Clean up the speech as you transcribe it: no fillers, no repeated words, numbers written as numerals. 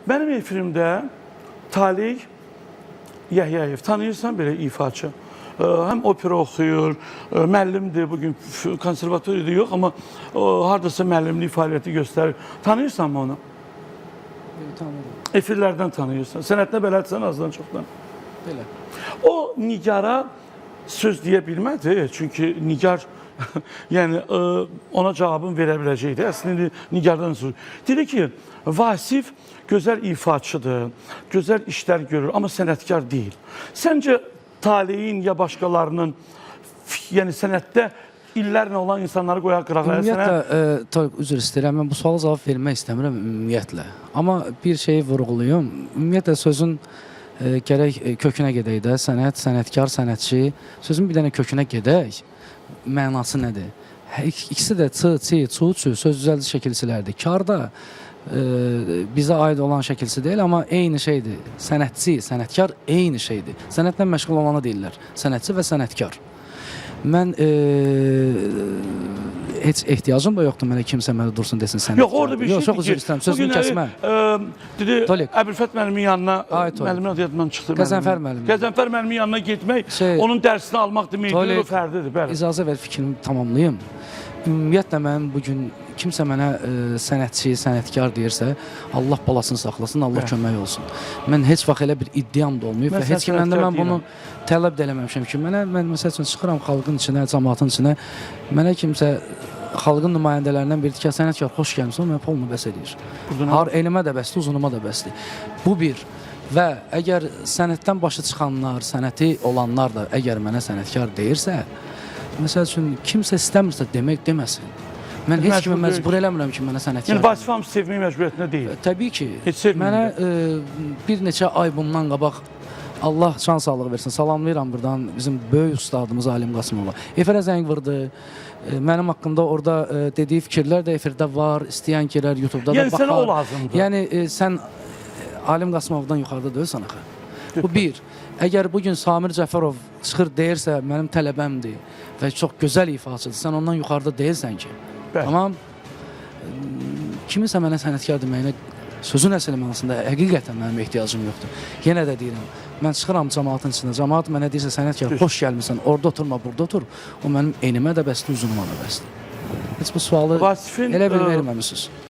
Mənim efirimdə Taleh Yəhyayev, tanıyırsan belə ifaçı. Həm opera oxuyur, müəllimdir, bugün konservatoriyada yox, amma hardasa müəllimlik fəaliyyəti göstərir. Tanıyırsanmı onu? Tanıyıram. Efirlərdən tanıyırsan. Sənətinə bələdsən azdan çoxdan. Belə. O Nigara söz deyə bilmədi, çünki Nigar yəni ona cavabını verə biləcəkdi. Əslində Nigardan soruşur. Dedi ki, Vasif gözəl ifaçıdır, gözəl işlər görür, amma sənətkar deyil. Səncə Taleyin ya başqalarının yəni sənətdə illərlə olan insanları qoyaq qırağa? Ümumiyyətlə, Toyq, üzr istəyirəm, mən bu suala cavab vermək istəmirəm ümumiyyətlə. Amma bir şeyi vurğulayım. Ümumiyyətlə sözün gərək kökünə gedək də, sənət, sənətkar, sənətçi. Sözün bir dənə kökünə gedək. Mənası nədir? İkisi də ç, çi, çu, çü söz düzəldici şəkilçilərdir. Kar da bizə aid olan şəkilçi deyil, amma eyni şeydir. Sənətçi, sənətkar eyni şeydir. Sənətlə məşğul olana deyirlər. Sənətçi və sənətkar. Mən heç ehtiyacım da yoxdur mənə kimsə mənə dursun desin sənətkar. Yox, orada bir Yox, şeydir çox üzr ki, istəyirəm, sözümü bugün, kəsmə. Dedi, Tolik. Əbülfət müəllimin yanına, Ay, Tolik. müəllimin adı yadımdan çıxdı. Qəzənfər müəllimin. müəllim. Qəzənfər müəllimin yanına getmək, Şey- onun dərsini almaq demək deyil, o Tolik, fərdidir, bəli. İcazə ver fikrimi tamamlayım. Ümumiyyətlə mənim bu gün kimsə mənə sənətçi, sənətkar deyirsə, Allah balasını saxlasın, Allah Bəli. kömək olsun. Mən heç vaxt elə bir iddiam da olmayıb Mən və heç kimdən də sənətkar mən bunu tələb də eləməmişəm ki, mənə mən məsəl üçün çıxıram xalqın içinə, cəmaatın içinə, mənə kimsə xalqın nümayəndələrindən biri ki, sənətkar xoş gəlmisən, o mənə polnu bəs eləyir. Buradan Har elimə də bəsdir, uzunuma da bəsdir. Bu bir. Və əgər sənətdən başı çıxanlar, sənəti olanlar da əgər mənə sənətkar deyirsə, məsəl üçün kimsə istəmirsə demək deməsin. Mən heç Məcbur kimi deyil. məcbur eləmirəm ki, mənə sənətkar. Yəni Vasif hamısı sevmək məcburiyyətində deyil. Təbii ki. Heç sevməyim Mənə bir neçə ay bundan qabaq Allah can sağlığı versin. Salamlayıram buradan bizim böyük ustadımız Alim Qasımova. Efirə zəng vurdu. Mənim haqqımda orada dediyi fikirlər də efirdə var. İstəyən girər YouTube-da Yəni da baxar. sənə o lazımdır. Yəni sən Alim Qasımovdan yuxarıda deyilsən axı. Bu bir. Əgər bu gün Samir Cəfərov çıxır deyirsə mənim tələbəmdir və çox gözəl ifaçıdır. Sən ondan yuxarıda deyilsən ki. Bəli. Tamam. Kiminsə mənə sənətkar deməyinə sözün əsl mənasında həqiqətən mənim ehtiyacım yoxdur. Yenə də deyirəm, mən çıxıram cəmaatın içinə. Cəmaat mənə deyirsə sənətkar, Düz. xoş gəlmisən, orada oturma, burada otur. O mənim enimə də bəsdir, uzunuma da bəsdir. Heç bu sualı Vasifin elə bil verməmisiniz.